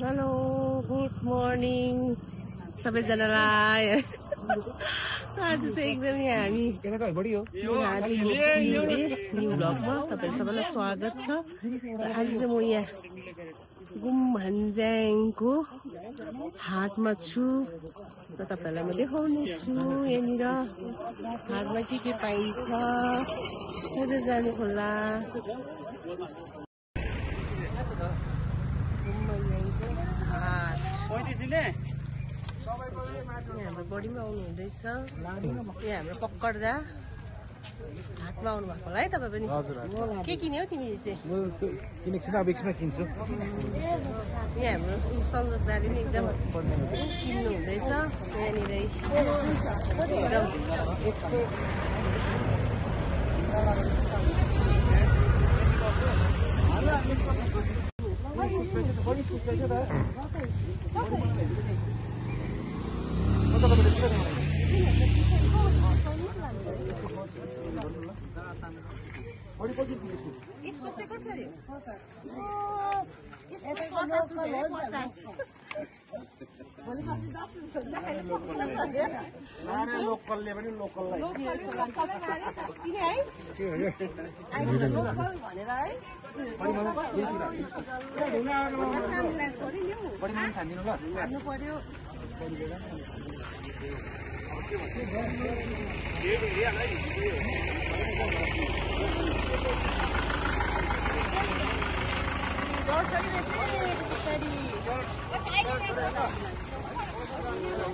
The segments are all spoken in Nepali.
हेलो गुड मर्निङ सबैजनालाई। आज चाहिँ एकदमै हामी न्यू भ्लगमा तपाईँहरू सबैलाई स्वागत छ। आज चाहिँ म यहाँ गुम्हन्ज्याङको हाटमा छु र तपाईँहरूलाई म देखाउने छु यहाँनिर हाटमा के पाइन्छ। कतै जानु होला यहाँ हाम्रो बडीमा आउनु हुँदैछ। यहाँ हाम्रो पक्कडदा हाटमा आउनु भएको होला है तपाईँ पनि। के किन्यो तिमी चाहिँ? यहाँ हाम्रो संयोजकदारले पनि एकदम किन्नु हुँदैछ यहाँनिर एकदम। इसको चाहिँ कसरी? 50। यसको 50 रुपैयाँ 50। भनेपछि 10 रुपैयाँ लोकलले पनि लोकललाई चिने है? लोकल भनेर है? हान्नु पर्यो।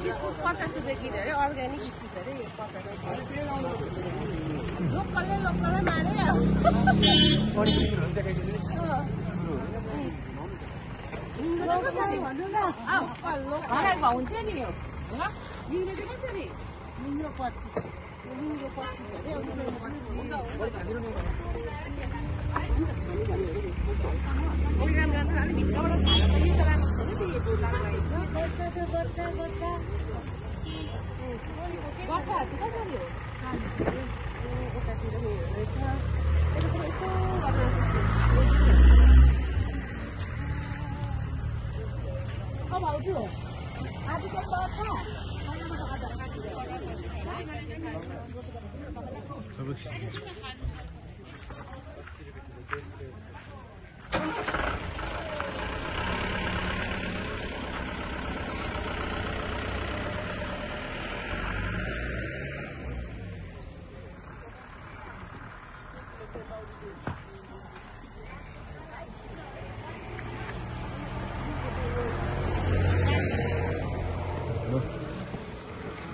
इस्कुस 50 रुपियाँ किलो अरे अर्ग्यानिक इस्कुस अरे 50 रुपियाँ। लोकलले माने भन्नु न हुन्छ नि लिङ्गो चाहिँ कसरी? लिङ्गो 25 अरे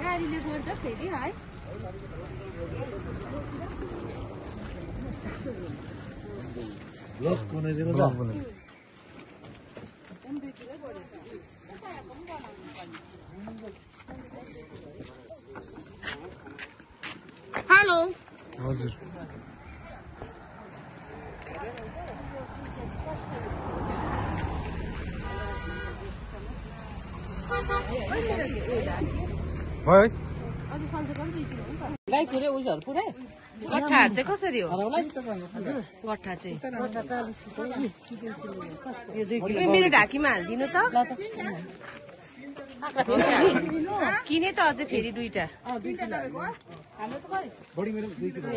गाडीले गर्दा फेरि है ब्लग बनाइदिनु ल। हेलो हजुर भाइ गाई पुरै उयोहरू पुरै गट्ठाहरू चाहिँ कसरी हो? गट्ठा चाहिँ मेरो ढाकीमा हालिदिनु त। किने त अझै फेरि 2टा।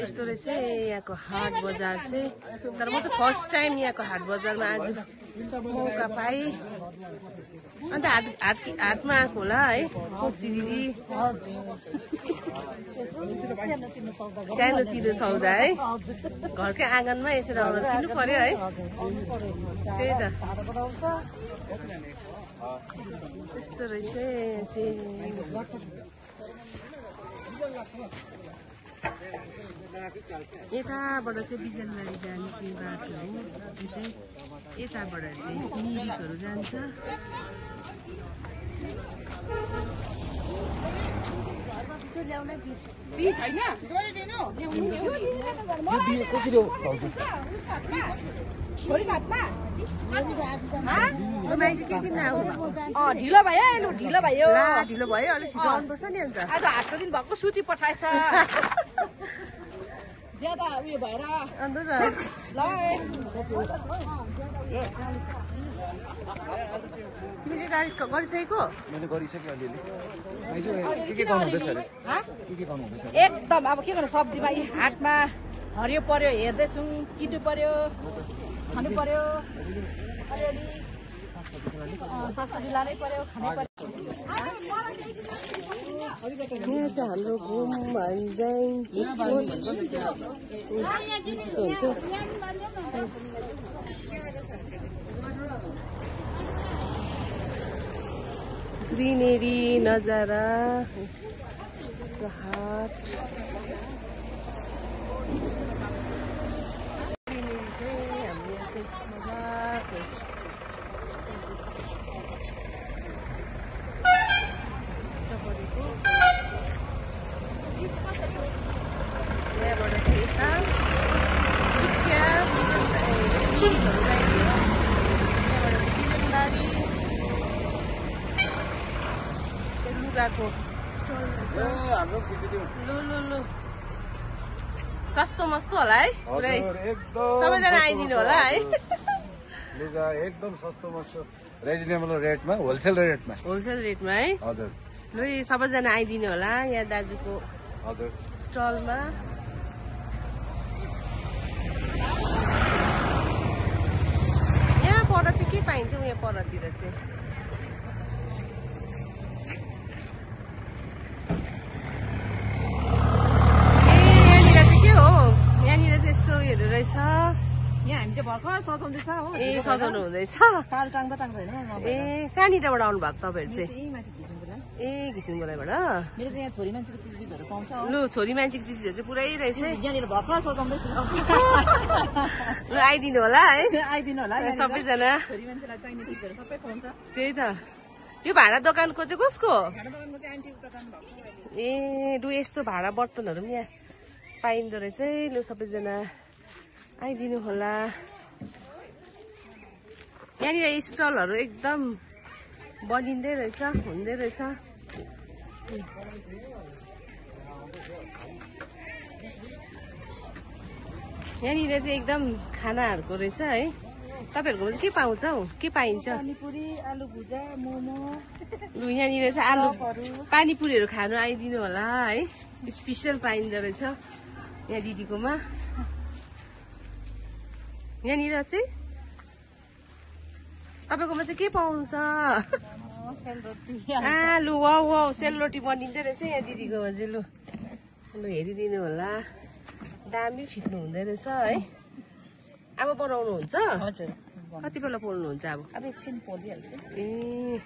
यस्तो रहेछ यहाँको हाट बजार चाहिँ। तर म चाहिँ फर्स्ट टाइम यहाँको हाट बजारमा आज मौका पाएँ। अन्त हाटमा आएको होला है सोची दिदी। सानोतिनो सौदा है घरकै आँगनमा यसरी किन्नु पर्यो है। त्यही त त्यस्तो रहेछ चाहिँ। यताबाट चाहिँ बिजनबारी जाने बाटो हो। यो चाहिँ यताबाट चाहिँ मिरिकहरू जान्छ। ढिलो भयो लु ढिलो भयो ढिलो भयो अलिक छिटो आउनुपर्छ नि। अन्त आज हाटको दिन भएको सुती पठाएछ ज्यादा उयो भएर अन्त ल तिमीले गाडी गरिसकेको? मैले गरिसकेँ अलिअलि। के गर्नु हुँदैछ अरे? के गर्नु हुँदैछ? एकदम अब के गर्नु सब्जीमा यी हाटमा हरियो पर्यो हेर्दैछौँ किन्नु पर्यो खानु पर्यो अलिअलि सागसब्जी लानै पर्यो खानै पर्यो। यहाँ चाहिँ हाम्रो घुम भन्ज्याङ चेकपोस्ट हुन्छ। ग्रिनेरी नजारा हाट ग्रिनेरी चाहिँ हाम्रो यहाँ चाहिँ मजाको यहाँबाट चाहिँ यता सुकिया मिरिकहरू पाइन्छ। त्यहाँबाट चाहिँ बिजनबारी चाहिँ लुगाको स्टल रहेछ। लु सस्तो मस्तो होला है पुरै सबैजना आइदिनु होला है। लुगा एकदम सस्तो मस्तो रिजनेबल रेटमा होलसेल रेटमा है। हजुर लु सबैजना आइदिनु होला यहाँ दाजुको हजुर स्टलमा। यहाँ पर चाहिँ के पाइन्छ यहाँ परतिर चाहिँ? यहाँनिर चाहिँ के हो? यहाँनिर चाहिँ यस्तो उयोहरू रहेछ। यहाँ हामी चाहिँ भर्खर सजाउँदैछ हो। ए सजाउनु हुँदैछ। पाल टाङ्दा होइन ए कहाँनिरबाट आउनु भएको तपाईँहरू चाहिँ? यही माथि घिसिङबाट। ए घिसिङबाट। मेरो चाहिँ यहाँ छोरी मान्छेको चिजबिजहरू पाउँछ। लु छोरी मान्छेको चिजहरू चाहिँ पुरै रहेछ। यहाँनिर भर्खर सजाउँदैछु। लु आइदिनु होला है आइदिनु होला सबैजना। छोरी मान्छेलाई चाहिने चिजहरू सबै पाउँछ। त्यही त। यो भाडा दोकानको चाहिँ कसको? भाडा दोकानको चाहिँ आन्टीको दोकान भएको। ए लु यस्तो भाडा बर्तनहरू पनि यहाँ पाइँदो रहेछ है। लु सबैजना आइदिनु होला। यहाँनिर स्टलहरू एकदम बनिँदै रहेछ हुँदै रहेछ। यहाँनिर चाहिँ एकदम खानाहरूको रहेछ है। तपाईँहरूकोमा चाहिँ के पाउँछ हौ? के पाइन्छ? पानीपुरी आलु भुजा मोमो। लु यहाँनिर चाहिँ आलु पानीपुरीहरू खानु आइदिनु होला है। स्पेसल पाइँदो रहेछ यहाँ दिदीकोमा। यहाँनिर चाहिँ तपाईँकोमा चाहिँ के पाउँछ? लु वाउ सेलरोटी बनिँदै रहेछ यहाँ दिदीकोमा चाहिँ। लु हेरिदिनु होला। दामी फिट्नु हुँदै रहेछ है। अब बनाउनुहुन्छ? हजुर। कति बेला पोल्नुहुन्छ अब? अब एकछिन पोलिहाल्छु। ए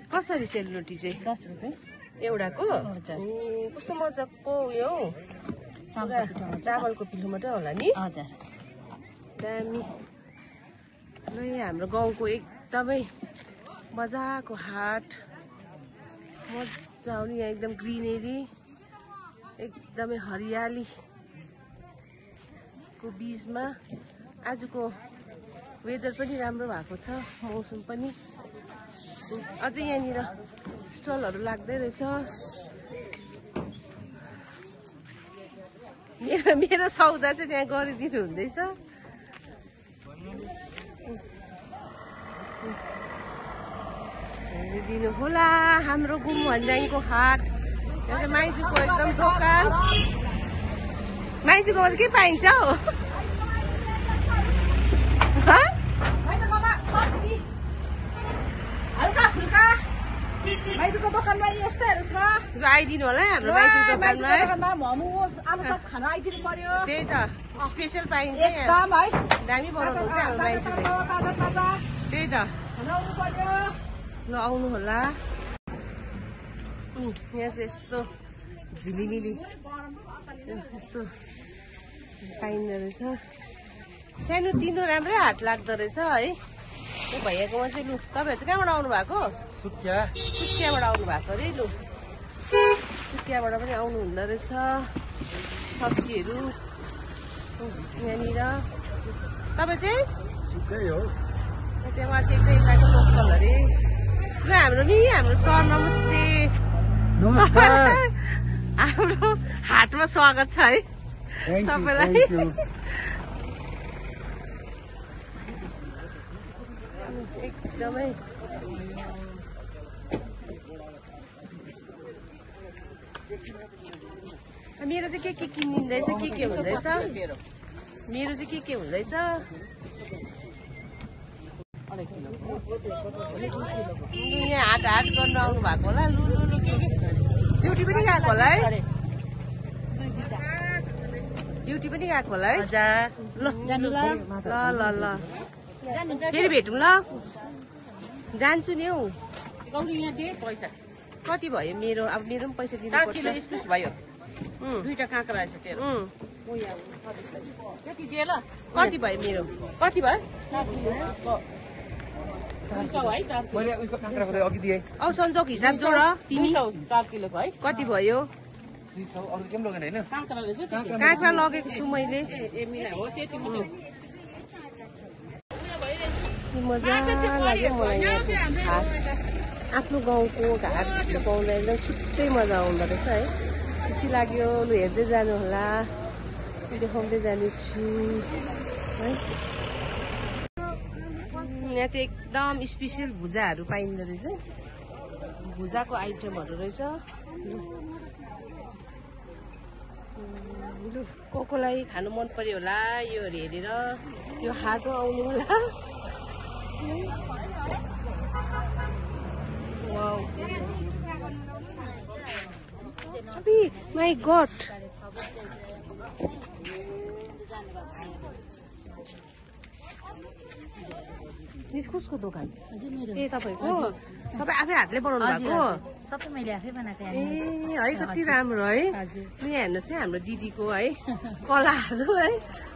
कसरी सेलरोटी चाहिँ? 10 रुपियाँ एउटाको? ए कस्तो मजाको उयो हौ। चामलको पिठो मात्रै होला नि? हजुर। दामी। ल यहाँ हाम्रो गाउँको एकदमै मजाको हाट मजा आउने। यहाँ एकदम ग्रिनेरी एकदमै हरियाली को बीचमा आजको वेदर पनि राम्रो भएको छ। मौसम पनि अझै यहाँनिर स्टलहरू लाग्दै रहेछ। मेरो सौदा चाहिँ त्यहाँ गरिदिनु हुँदैछ। हेरिदिनु होला हाम्रो घुम भन्ज्याङको हाट। यहाँ चाहिँ माइजूको एकदम दोकान। माइजूकोमा चाहिँ के पाइन्छ हौ? हल्का फुल्का माइजूको दोकानमा यस्तोहरू छ। आइदिनु होला है हाम्रो माइजूको दोकानमा। मोमो आलु चप खान आइदिनु पर्यो। त्यही त स्पेसल पाइन्छ यहाँ। एकदम है दामी बनाउनुहुन्छ हाम्रो माइजूले। त्यही त आउनु पर्यो। ल आउनु होला। यहाँ चाहिँ यस्तो झिलिमिली यस्तो पाइँदो रहेछ। सानो तिनो राम्रै हाट लाग्दो रहेछ है। त्यो भैयाकोमा चाहिँ। लु तपाईँहरू चाहिँ कहाँबाट आउनु भएको? सुकियाबाट आउनु भएको अरे। लु सुकियाबाट पनि आउनु हुँदो रहेछ। सब्जीहरू यहाँनिर। तपाईँ चाहिँ? त्यहाँबाट चाहिँ एकदम यताको लोकल अरे। ल हाम्रो सर नमस्ते। हाम्रो हाटमा स्वागत छ है तपाईँलाई। एकदमै मेरो चाहिँ के किनिँदैछ के हुँदैछ मेरो चाहिँ के हुँदैछ यहाँ हाट गर्न आउनु भएको होला लु के ड्युटी पनि गएको होला है ड्युटी पनि गएको होला है ल जानु ल ल ल फेरि भेटौँ ल जान्छु नि हौ कति भयो मेरो अब मेरो पनि पैसा दिनुपर्छ भयो दुईटा काँक्रा रहेछ तेरो कति भयो मेरो कति भयो औ सन्चोक हिसाब जोड तिमी 4 किलोको है कति भयो काँक्रा लगेको छु मैले मजा लाग्यो मलाई यहाँको हाट आफ्नो गाउँको घाट पाउँदा एकदम छुट्टै मजा आउँदो रहेछ है खुसी लाग्यो लु हेर्दै जानु होला देखाउँदै जानेछु है यहाँ चाहिँ एकदम स्पेसियल भुजाहरू पाइँदो रहेछ भुजाको आइटमहरू रहेछ लु कोलाई खानु मन पर्यो होला योहरू हेरेर यो हाटमा आउनु होला वाउ माई गॉड कसको दोकान ए तपाईँको तपाईँ आफै हातले बनाउनु भएको सबै मैले आफै बनाएको ए है कति राम्रो है यहाँ हेर्नुहोस् है हाम्रो दिदीको है कलाहरू है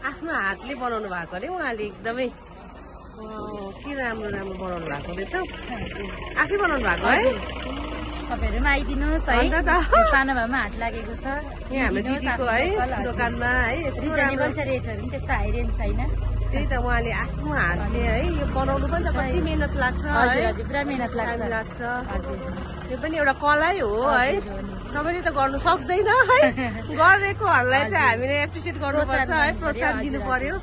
आफ्नो हातले बनाउनु भएको अरे उहाँले एकदमै के राम्रो राम्रो बनाउनु भएको रहेछ आफै बनाउनु भएको है तपाईँहरू पनि आइदिनुहोस् है सानो भए पनि हात लागेको छ यहाँ हाम्रो दिदीको है दोकानमा है रिजनेबल छ रेटहरू पनि त्यस्तो हाई रेन्ज छैन त्यही त उहाँले आफ्नो हातले है यो बनाउनु पनि त कति मेहनत लाग्छ पुरा मेहनत लाग्छ यो पनि एउटा कलै हो है सबैले त गर्नु सक्दैन है गरेकोहरूलाई चाहिँ हामीले एप्रिसिएट गर्नुपर्छ है प्रोत्साहन दिनु पर्यो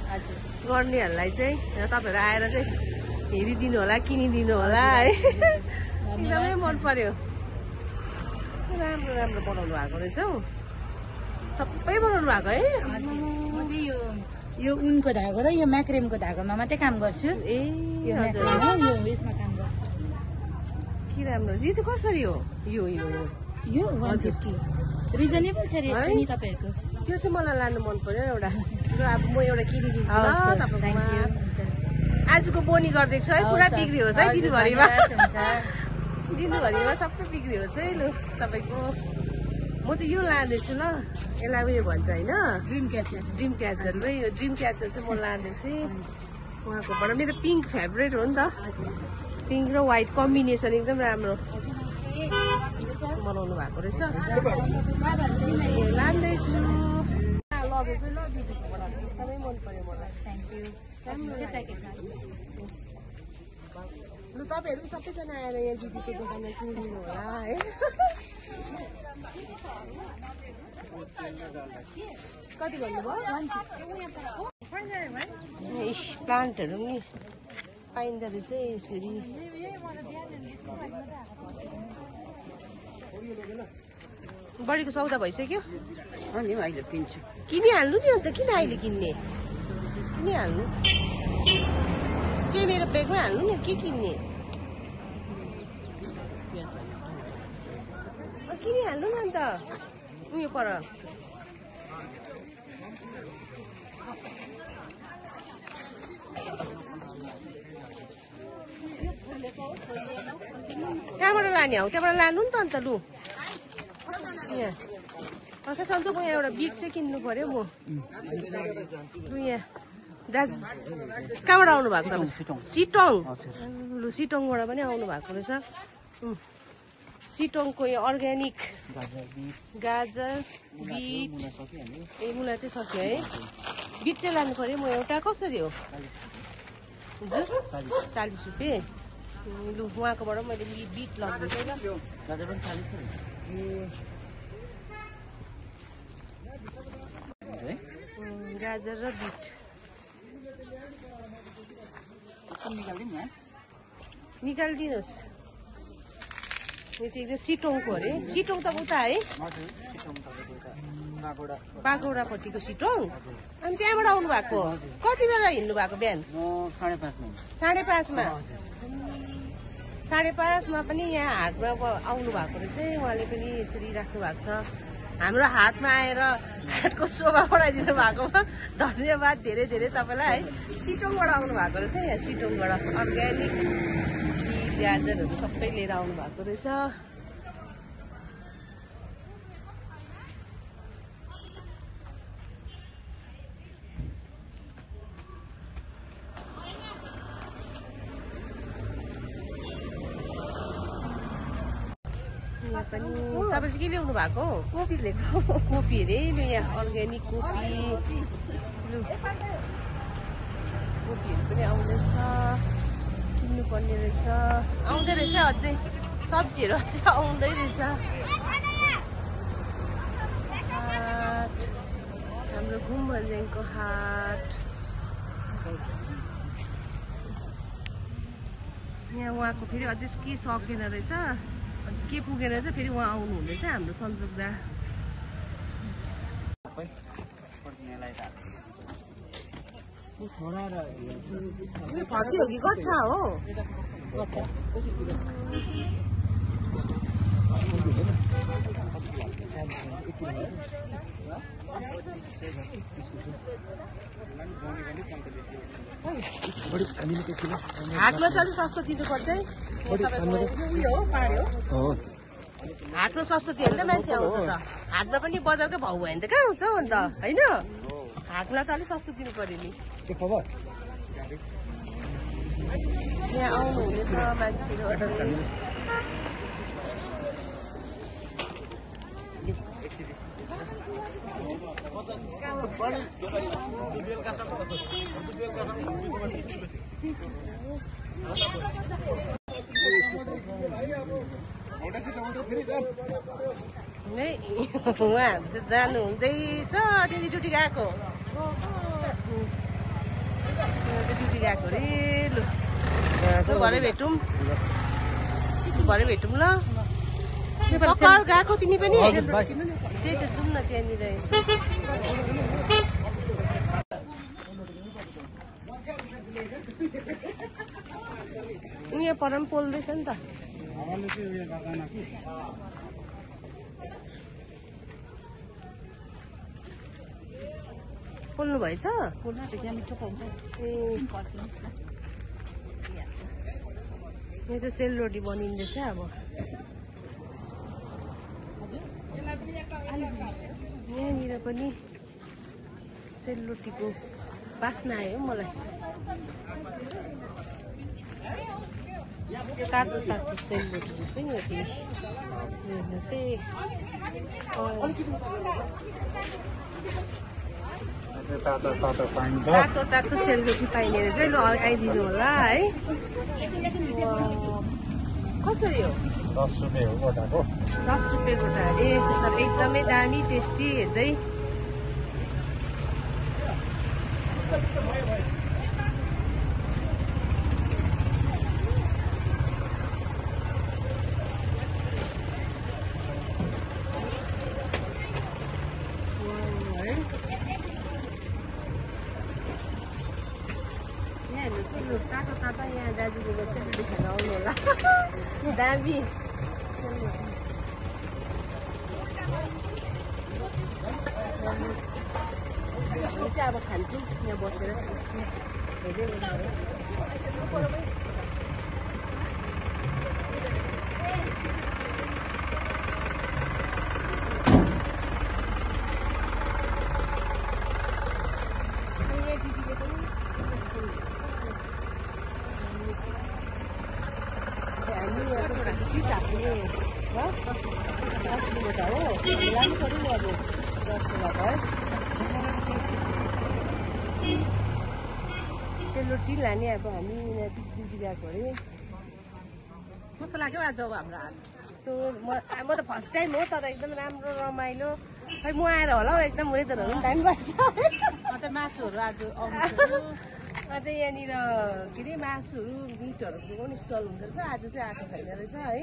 गर्नेहरूलाई चाहिँ तपाईँहरू आएर चाहिँ हेरिदिनु होला किनिदिनु होला है एकदमै मन पर्यो राम्रो राम्रो बनाउनु भएको रहेछ हौ सबै बनाउनु भएको है यो उनको धागो र यो म्याक्रेमको धागोमा मात्रै काम गर्छु ए हजुर यसमा काम गर्छु के राम्रो यो चाहिँ कसरी हो यो 150 रिजनेबल छ रेट पनि तपाईँहरूको त्यो चाहिँ मलाई लानु मन पर्यो एउटा र अब म एउटा किनिदिन्छु ल तपाईँकोमा आजको बोनी गरिदिएको छु है पुरा बिक्री होस् है दिनभरिमा सबै बिक्री होस् है लु तपाईँको म चाहिँ यो लाँदैछु ल यसलाई उयो भन्छ होइन ड्रिम क्याचर यो ड्रिम क्याचर चाहिँ म लाँदैछु उहाँकोबाट मेरो पिङ्क फेभरेट हो नि त पिङ्क र व्हाइट कम्बिनेसन एकदम राम्रो बनाउनु भएको रहेछ लाँदैछु लगेको ल दिदीकोबाट एकदमै मन पर्यो मलाई लु तपाईँहरू पनि सबैजना आएर यहाँ दिदीको दोकानमा किनिदिनु होला है कति भन्नुभयो प्लान्टहरू पनि पाइँदो रहेछ यसरी बढीको सौदा भइसक्यो अनि अहिले किन्छु किनिहाल्नु नि अन्त किन अहिले किन्ने किनिहाल्नु के मेरो ब्यागमा हाल्नु नि के किन्ने किनिहाल्नु नि अन्त उयो पर कहाँबाट लाने हौ त्यहाँबाट लानु नि त अन्त लु यहाँ अर्कै सन्चोको यहाँ एउटा बिट चाहिँ किन्नु पर्यो म लु यहाँ दाजु कहाँबाट आउनु भएको तपाईँ सिटोङ लु सिटोङबाट पनि आउनु भएको रहेछ सिटोङको यो अर्ग्यानिक गाजर बिट ए मुला चाहिँ सक्यो है बिट चाहिँ लानु पर्यो म एउटा कसरी हो हजुर 40 रुपियाँ लु उहाँकोबाट मैले बिट लगिदिएँ ल गाजर र बिट निकालिदिनुहोस्। यो चाहिँ एकदम सिटोङको अरे। सिटोङ त उता है बागौडापट्टिको सिटोङ। अनि त्यहाँबाट आउनु भएको कति बेला हिँड्नु भएको बिहान? 5:30मा 5:30मा पनि यहाँ हाटमा आउनु भएको रहेछ। उहाँले पनि यसरी राख्नु भएको छ। हाम्रो हाटमा आएर हाटको शोभा बढाइदिनु भएकोमा धन्यवाद धेरै धेरै तपाईँलाई है। सिटोङबाट आउनु भएको रहेछ। यहाँ सिटोङबाट अर्ग्यानिक बिट गाजरहरू सबै लिएर आउनु भएको रहेछ। पनि तपाईँ चाहिँ के ल्याउनु भएको? कोपी लिएको। कोपी अरे लु यहाँ अर्ग्यानिक कोपी। लु कोपीहरू पनि आउँदैछ, किन्नुपर्ने रहेछ। आउँदै रहेछ अझै सब्जीहरू अझै आउँदै रहेछ। हाट हाम्रो घुम भन्ज्याङको हाट। यहाँ उहाँको फेरि अझै के सकेन रहेछ, के पुगेर चाहिँ फेरि उहाँ आउनु हुँदैछ हाम्रो सन्जोगदा। फसी हो कि गट्ठा हो? हाटमा चाहिँ अलिक सस्तो दिनु पर्छ है। उयो हो पाड्यो। हाटमा सस्तो दियो भने त मान्छे आउँछ त। हाटमा पनि बजारकै भाउ भयो भने त कहाँ आउँछ अन्त होइन? हाटमा त अलिक सस्तो दिनु पर्यो नि। यहाँ आउनु हुँदैछ मान्छेहरू अझै। उहाँहरू चाहिँ जानु हुँदैछ। त्यति ड्युटी गएको ड्युटी गएको अरे। लु भरे भेटौँ भरे भेटौँ ल। गएको तिमी पनि? त्यही त जाउँ न त्यहाँनिर। यहाँ पर पनि पोल्दैछ नि त। पोल्नु भएछ? यहाँ चाहिँ सेलरोटी बनिँदैछ। अब यहाँनिर पनि सेलरोटीको बास्ना आयो मलाई। तातो तातो सेलरोटी रहेछ यो चाहिँ। हेर्नुहोस् है तातो तातो सेलरोटी पाइने रहेछ। लु अड्काइदिनु होला है। कसरी हो? 10 रुपियाँ हो गोटाको। 10 रुपियाँ गोटा अरे। तर एकदमै दामी टेस्टी। हेर्दै तातो तातो यहाँ दाजुको सेलरोटी खान आउनु होला। दामी चाहिँ अब खान्छु यहाँ बसेर। सेलरोटी लाने अब हामी यहाँ ड्युटी गएको अरे। कस्तो लाग्यो आज अब हाम्रो हाट? म त फर्स्ट टाइम हो तर एकदम राम्रो रमाइलो। खै म आएर होला हौ एकदम वेदरहरू पनि दामी भएछ। मासुहरू आज आउँछ। अझै यहाँनिर के अरे मासुहरू मिटहरूको पनि स्टल हुँदो रहेछ आज चाहिँ आएको छैन रहेछ है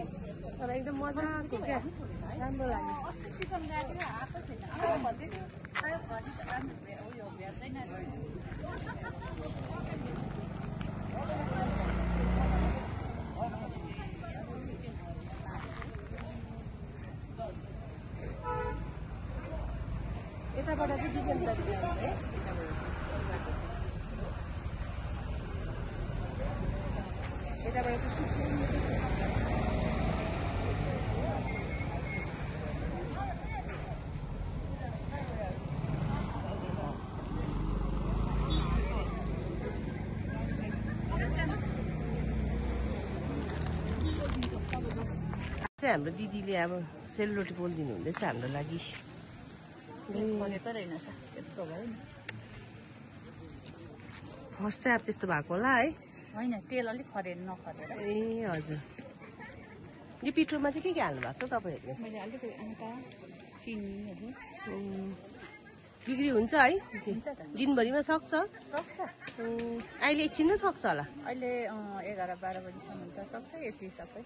तर एकदम मजाको क्या राम्रो लाग्यो यताबाट चाहिँ डिसेम्बरी जान्छ है यताबाट चाहिँ सुक्खु हाम्रो दिदीले अब सेलरोटी पोलिदिनु हुँदैछ हाम्रो लागि फर्स्ट चाहिँ अब त्यस्तो भएको होला है होइन तेल अलिक खरेर नखरेर ए हजुर यो पिठोमा चाहिँ के हाल्नु भएको छ तपाईँहरूले मैले अलिकति आँटा चिनीहरू बिक्री हुन्छ है दिनभरिमा सक्छ सक्छ अहिले एकछिनमै सक्छ होला अहिले 11-12 बजीसम्म त सक्छ यति सबै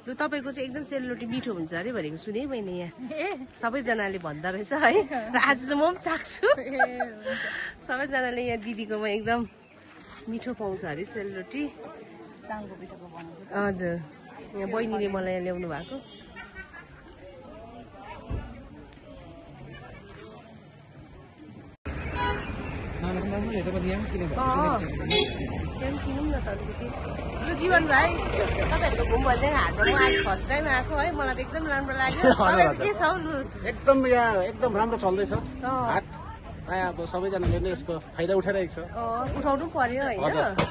लु तपाईँको चाहिँ एकदम सेलरोटी मिठो हुन्छ अरे भनेको सुने मैले यहाँ सबैजनाले भन्दो रहेछ है र आज चाहिँ म पनि चाख्छु सबैजनाले यहाँ दिदीकोमा एकदम मिठो पाउँछ अरे सेलरोटी हजुर यहाँ बहिनीले मलाई यहाँ ल्याउनु भएको किनौँ न त अलिकति लु जीवन भाइ तपाईँहरूको घुम भन्दै हाटमा म आज फर्स्ट टाइम आएको है मलाई त एकदम राम्रो लाग्यो तपाईँको के छ हौ लु एकदम यहाँ एकदम राम्रो चल्दैछ हाट प्रायः अब सबैजनाले नै यसको फाइदा उठाइरहेको छ उठाउनु पर्यो होइन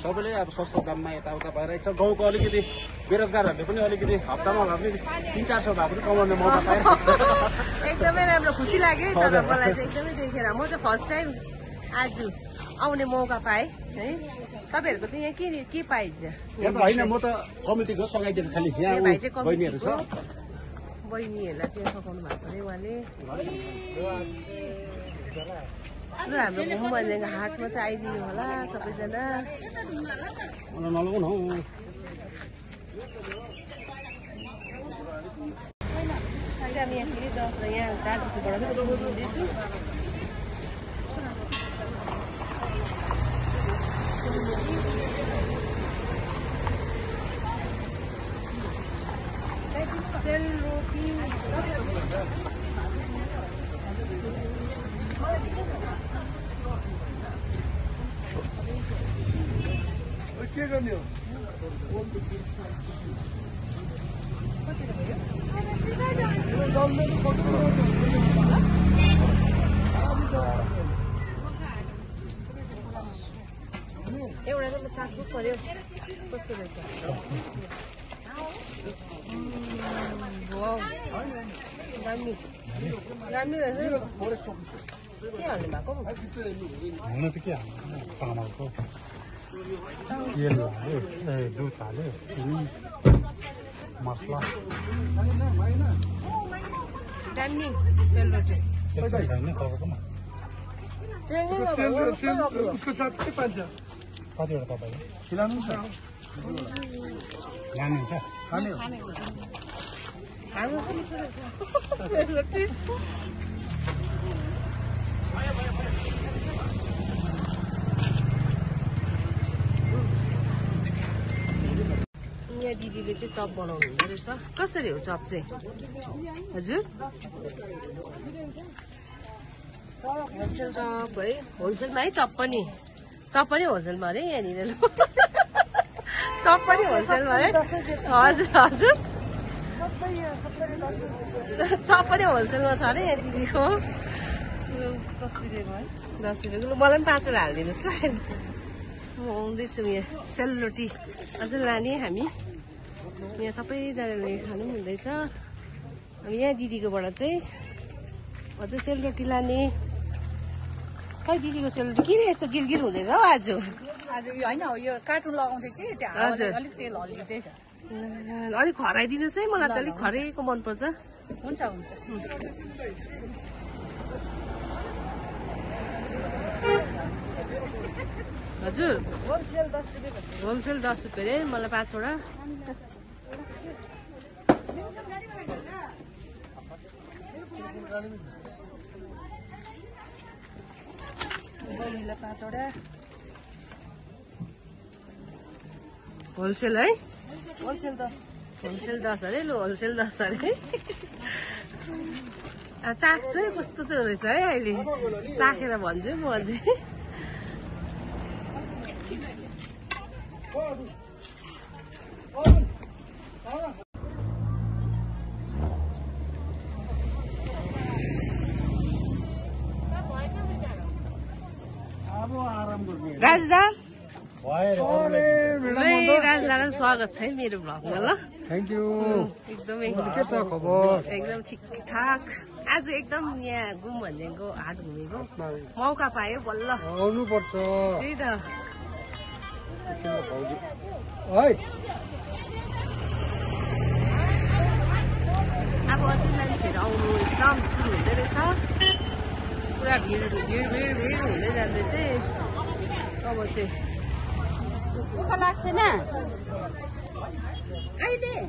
सबैले अब सस्तो दाममा यताउता भइरहेको छ गाउँको अलिकति बेरोजगारहरूले पनि अलिकति हप्तामा भए पनि 300-400 भए पनि कमाउने मौका पाइरहेको छ एकदमै राम्रो खुसी लाग्यो तर मलाई चाहिँ एकदमै देखेर म चाहिँ फर्स्ट टाइम आज आउने मौका पाएँ है तपाईँहरूको चाहिँ यहाँ के पाइन्छ होइन म त कमिटीको सघाइदिएर खालि यहाँ भाइ चाहिँ बहिनीहरू छ बहिनीहरूलाई चाहिँ पकाउनु भएको अरे उहाँले र हाम्रो घुम भनेको हाटमा चाहिँ आइदिनु होला सबैजना नलगाउन हौ हामी यहाँ फेरि दसैँ यहाँ दाजुकोबाट पनि बोल्दैछु सेलरोटी के गर्ने हो एउटा चाहिँ चाख्नु पर्यो कस्तो रहेछ दामी दामी रहेछ के हाल्नु भएको हुन त के हाल्नु चामलको तेल हाल्यो दुध हाल्यो चिनी मसला दामी सेलरोटी पैसा छैन तपाईँकोमा उसको साथ के पान्छ कतिवटा तपाईँले खिलाउनुहुन्छ लानुहुन्छ खाने हो सेलरोटी यहाँ दिदीले चाहिँ चप बनाउनु हुँदो रहेछ कसरी हो चप चाहिँ हजुर होलसेल चप है होलसेलमा है चप पनि होलसेलमा अरे यहाँनिर चप पनि होलसेलमा अरे हजुर हजुर चप पनि होलसेलमा छ अरे यहाँ दिदीको 10 रुपियाँको है 10 रुपियाँको मलाई पनि 5 वटा हालिदिनुहोस् ल म आउँदैछु यहाँ सेलरोटी अझै लाने हामी यहाँ सबैजनाले खानु पनि हुँदैछ अनि यहाँ दिदीकोबाट चाहिँ अझै सेलरोटी लाने खै दिदीको सेलरोटी किन यस्तो गिरगिर हुँदैछ हौ आज होइन यो कार्टुन लगाउँदै थिएँ त्यहाँ अलिक तेल हल्लिँदैछ अलिक खराइदिनुहोस् है मलाई त अलिक खरेको मनपर्छ हुन्छ हुन्छ हजुर होलसेल 10 रुपियाँ रे मलाई 5 वटा होलसेल है होलसेल 10 अरे लु होलसेल 10 अरे चाख्छु है कस्तो चाहिँ रहेछ है अहिले चाखेर भन्छु म अझै राजदा राजदालाई स्वागत छ है मेरो भ्लगमा ल थ्याङ्क यू एकदमै के छ खबर एकदम ठिकठाक आज एकदम यहाँ घुम भनेको हाट घुमेको मौका पायो बल्ल आउनु पर्छ त्यही त है अब अझै मान्छेहरू आउनु एकदम सुरु हुँदै रहेछ पुरा भिड हुँदै जाँदैछ अब चाहिँ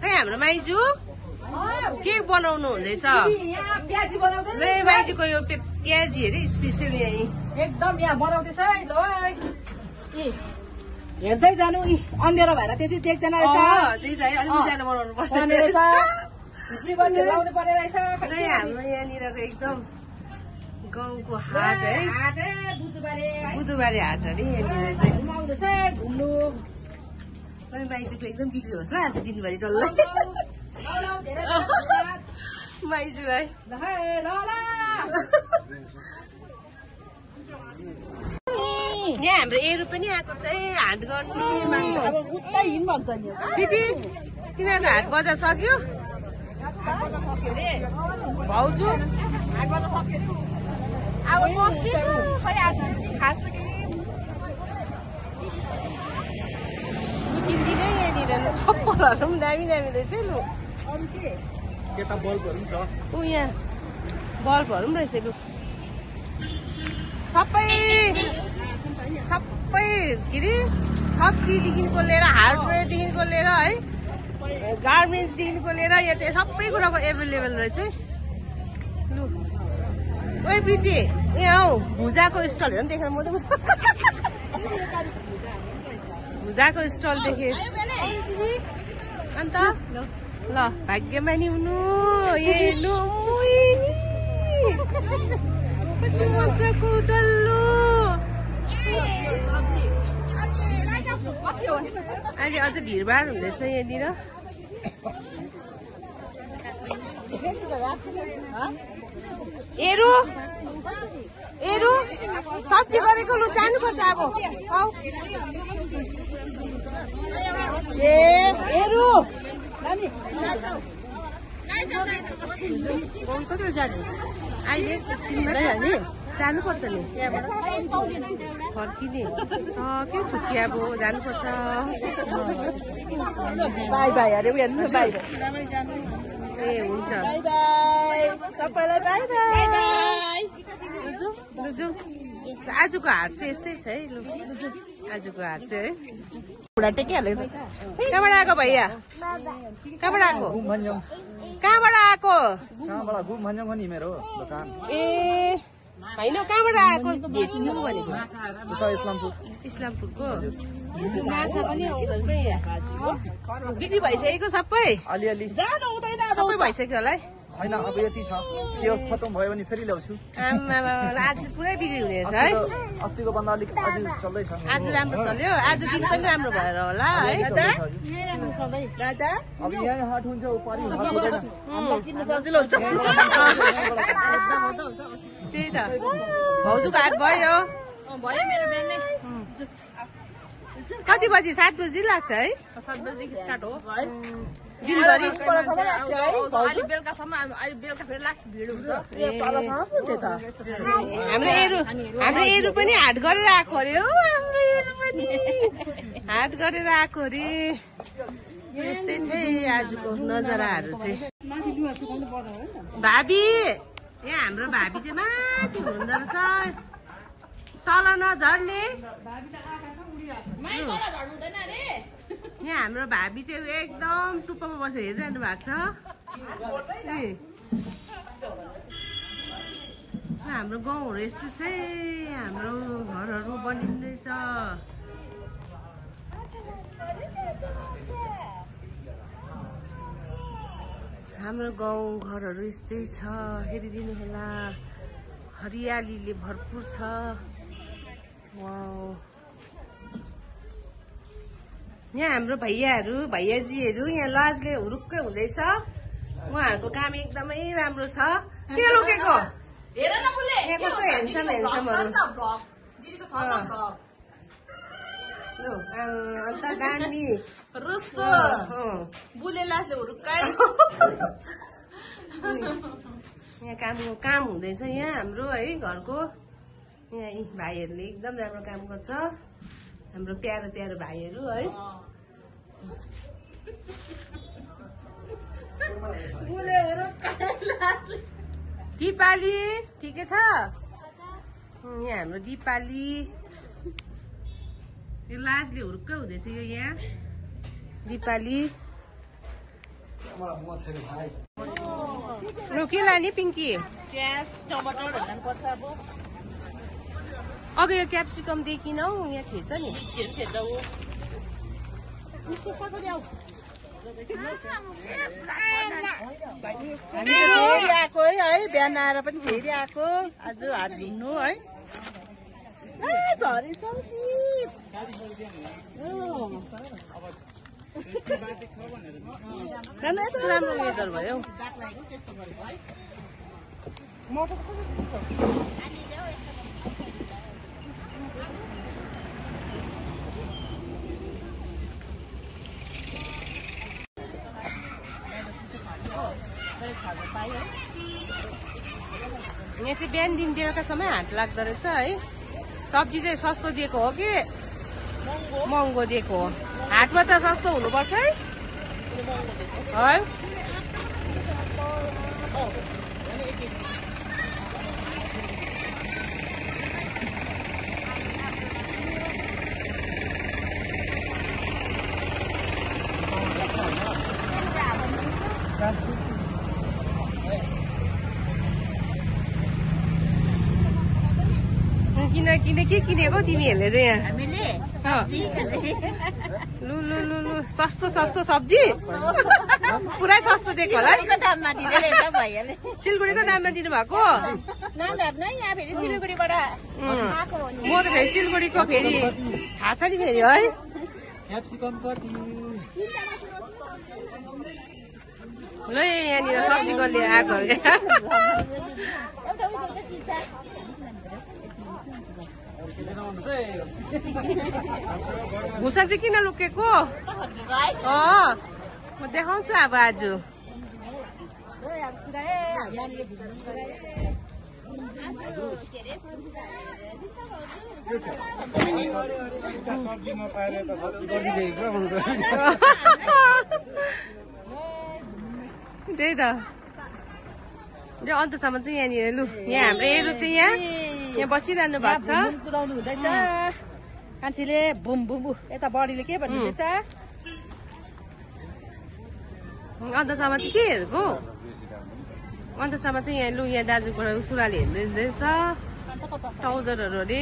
खै हाम्रो माइजू के बनाउनु हुँदैछ माइजूको यो प्याजी हेरे स्पेसल यही एकदम यहाँ बनाउँदैछ है ल हेर्दै जानु अँधेरो भएर त्यति देख्दैन रहेछ बनाउनु पर्ने रहेछ लाउनु पर्ने रहेछ हाम्रो यहाँनिरको एकदम गाउँको हाट है बुधबारे हाट अरे यहाँनिर चाहिँ घुम्नु माइजूको एकदम बिक्री होस् ल आज दिनभरि डल्लै माइजूलाई यहाँ हाम्रो एरू पनि आएको छ है हाट गर्ने दिदी तिमीहरूको हाट बजार सक्यो भाउजू किन्दिनै यहाँनिर चप्पलहरू पनि दामी दामी रहेछ लु ऊ यहाँ बल्बहरू पनि रहेछ लु सबै के अरे सब्जीदेखिको लिएर हार्डवेयरदेखिको लिएर है गार्मेन्ट्सदेखिको लिएर यहाँ चाहिँ सबै कुराको एभाइलेबल रहेछ है लु ओइ प्रीति यहाँ हौ भुजाको स्टलहरू पनि देखेर म त भुजाको स्टल देखेँ अन्त ल भाग्यमानी हुनु हेर्नु कति मजाको डल्लो अहिले अझै भिडभाड हुँदैछ यहाँनिर एरू एरू सब्जी गरेको लु जानुपर्छ अब अहिले एकछिनमा जानुपर्छ नि फर्किने छ के छुट्टी अब जानुपर्छ बाई बाई अरे बाई ए हुन्छ सबैलाई बाई बाई लुजु आजको हाट चाहिँ यस्तै छ है लु आजको हाट चाहिँ है बुढा टेकिहाल्यो कहाँबाट आएको भैया कहाँबाट आएको कहाँबाट आएको मेरो दोकान ए होइन कहाँबाट आएको भेट्नु भनेको इस्लामपुरको माछा पनि आउँदो रहेछ यहाँ बिक्री भइसकेको सबै अलिअलि सबै भइसक्यो होला है होइन अब यति छ त्यो खतम भयो भने फेरि ल्याउँछु आज पुरै बिक्री हुने रहेछ है अस्तिको भन्दा अलिक अझै चल्दैछ आज राम्रो चल्यो आज दिन पनि राम्रो भएर होला है अब यहाँ हाट हुन्छ त्यही त भाउजूको हाट भयो कति बजी 7 बजी लाग्छ है 7 बजीदेखि स्टार्ट हो दिनभरि बेलुका फेरि लास्ट भिड हुन्छ हाम्रो एरू पनि हाट गरेर आएको अरे हो हाम्रो एरू पनि हाट गरेर आएको अरे यस्तै छ आजको नजराहरू चाहिँ भाबी यहाँ हाम्रो भाबी चाहिँ माथि हुनुहुँदो रहेछ तल नझर्ने यहाँ हाम्रो भाबी चाहिँ एकदम टुप्पोमा बसेर हेरिरहनु भएको छ। हाम्रो गाउँहरू यस्तो चाहिँ हाम्रो घरहरू बनिँदैछ। हाम्रो गाउँ घरहरू यस्तै छ, हेरिदिनु होला। हरियालीले भरपुर छ। वाउ, यहाँ हाम्रो भैयाजीहरू यहाँ लजले हुरुक्कै हुँदैछ। उहाँहरूको काम एकदमै राम्रो छ। किन लुकेको? यहाँ कस्तो हेन्समहरू। अन्त दामी रुस्तो बुले लासले हुरुक्कै। यहाँ काम हुँदैछ यहाँ हाम्रो है घरको। यहाँ यी भाइहरूले एकदम राम्रो काम गर्छ, हाम्रो प्यारो प्यारो भाइहरू है। दिपाली ठिकै छ? यहाँ हाम्रो दिपाली यो लाजले हुरुक्कै हुँदैछ। यो यहाँ दिपाली के लाने पिङ्की? प्याज टमाटरहरू लानुपर्छ। अब यो क्याप्सिकम देखिनौ यहाँ थिएछ नि। फेरि आएको है, बिहान आएर पनि फेरि आएको। आज हात धुन्नु है। झरेछ राम्रो वेदर भयो। यहाँ चाहिँ बिहानदेखि बेलुकासम्म हाट लाग्दो रहेछ है। सब्जी चाहिँ सस्तो दिएको हो कि महँगो दिएको हो? हाटमा त सस्तो हुनुपर्छ है। के किनेको तिमीहरूले चाहिँ यहाँ? लु लु लु लु सस्तो सस्तो सब्जी पुरै सस्तो दिएको होला है। सिलगढीको दाममा दिनु भएको? म त फेरि सिलगढीको फेरि थाहा छ नि फेरि है। ल यहाँनिर सब्जी गर्ने आएको भुसा चाहिँ किन लुकेको? म देखाउँछु अब आज। त्यही त अन्तसम्म चाहिँ यहाँनिर लु यहाँ हाम्रो एरो चाहिँ यहाँ बसिरहनु भएको छ। कुदाउनु हुँदैछ मान्छेले बुम बुम। यता बडीले के भन्नुहुँदैछ? अन्तसम्म चाहिँ के हेरेको? अन्तसम्म चाहिँ यहाँ लु यहाँ दाजुबाट सुराले हेर्दैछ ट्राउजरहरू अरे।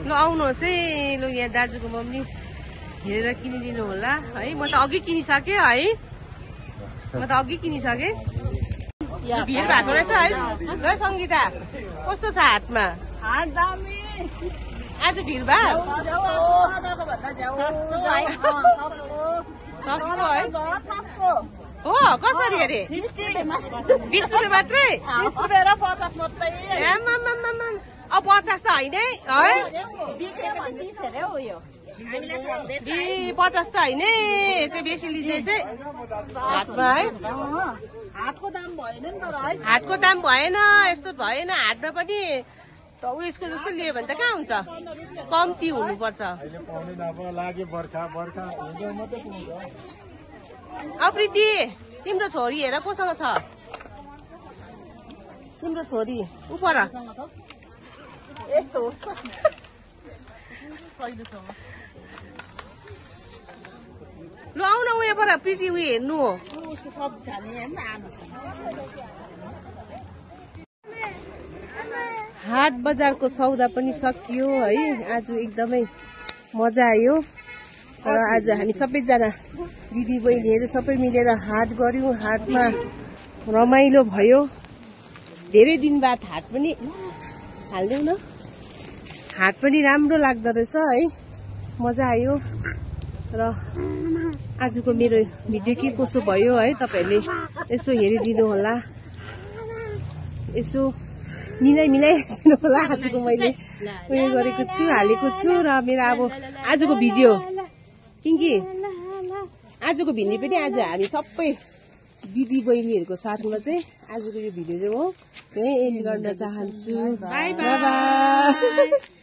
ल आउनुहोस् है, लु यहाँ दाजुको मम्मी हेरेर किनिदिनु होला है। म त अघि किनिसकेँ है, भिड भएको रहेछ है। ल सङ्गीता कस्तो छ हाटमा? आज भिड भयो? सस्तो है? हो कसरी अरे? 20 रुपियाँ मात्रै? अब 50 त होइन है? 50 त होइन, चाहिँ बेसी लिँदैछ हाटमा है। हाटको दाम भएन नि त है। हाटको दाम भएन, यस्तो भएन। हाटमा पनि त उयसको जस्तो लियो भने त कहाँ हुन्छ, कम्ती हुनुपर्छ। प्रीति तिम्रो छोरी हेर कोसँग छ? तिम्रो छोरी उपर यस्तो हो लु आउन उयोबाट प्रिटी उयो हेर्नु हो हाट बजारको सौदा पनि सकियो है आज एकदमै मजा आयो र आज हामी सबैजना दिदी बहिनीहरू सबै मिलेर हाट गर्यौं हाटमा रमाइलो भयो धेरै दिन बाद हाट पनि हाल्दिउँ न हाट पनि राम्रो लाग्दो रहेछ है मजा आयो र आजको मेरो भिडियो के कसो भयो है तपाईहरुले यसो हेरिदिनु होला यसो मिलाइ दिनु होला आजको मैले उयो गरेको छु हालेको छु र मेरो अब आजको भिडियो किनकि आजको भिडियो पनि आज हामी सबै दिदी बहिनीहरुको साथमा चाहिँ आजको यो भिडियो चाहिँ म यही एन्ड गर्न चाहन्छु बाइ बाइ